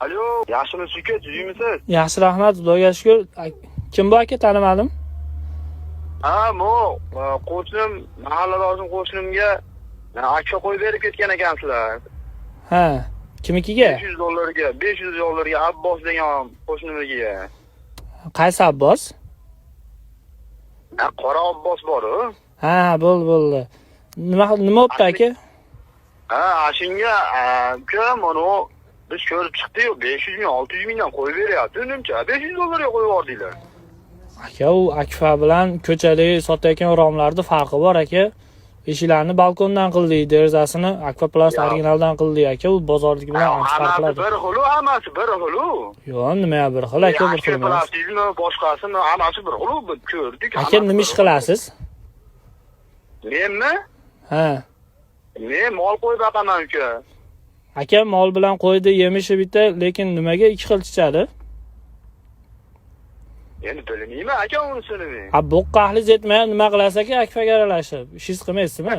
Alo, yaxshimisiz, uka, tuzukmisiz? Yaxshi, rahmat, Xudoga shukur. Kim bu, aka, tanimadim. Ha, mo, qo'shnim, mahalladoshim, qo'shnimga akfa qo'yib berib ketgan ekansizlar. Ha, kimnikiga? 500 dollarga, 500 dollarga Abbos degan qo'shnimnikiga. Qaysi Abbos? Ha, qora Abbos bor-u. Ha, bo'ldi, bo'ldi. Nima bo'pti, aka? Ha, shunga uka, mana biz ko'rib chiqdik, 500 ming, 600 mingdan qo'yib beryapti, unimcha 500 dollarga qo'yib yubordinglar. Aka, u akfa bilan ko'chadagi sotayotgan romlarni farqi bor, aka. Eshiklarni balkondan qildik, derazasini akfa plast originaldan qildik, aka. U bozordagi bilan ancha Hammasi farqladi. bir xil, hammasi bir xil. Yo'q, nima bir xil, aka, bir xil emas. Plastikmi, boshqasimi, hammasi bir xil, biz ko'rdik. Aka, nima ish qilasiz? Menmi? Ha. Men mol qo'yib boqaman, uka. Aka, mol bilan qo'ydi yemishi bitta, lekin nimaga ikki xil chichadi? Endi bilmayman, aka, unisini men. Ha, bo'qqa ahlingiz yetmagan, nima qilasiz, aka, akfaga aralashib? Ishingiz qilmaysizmi?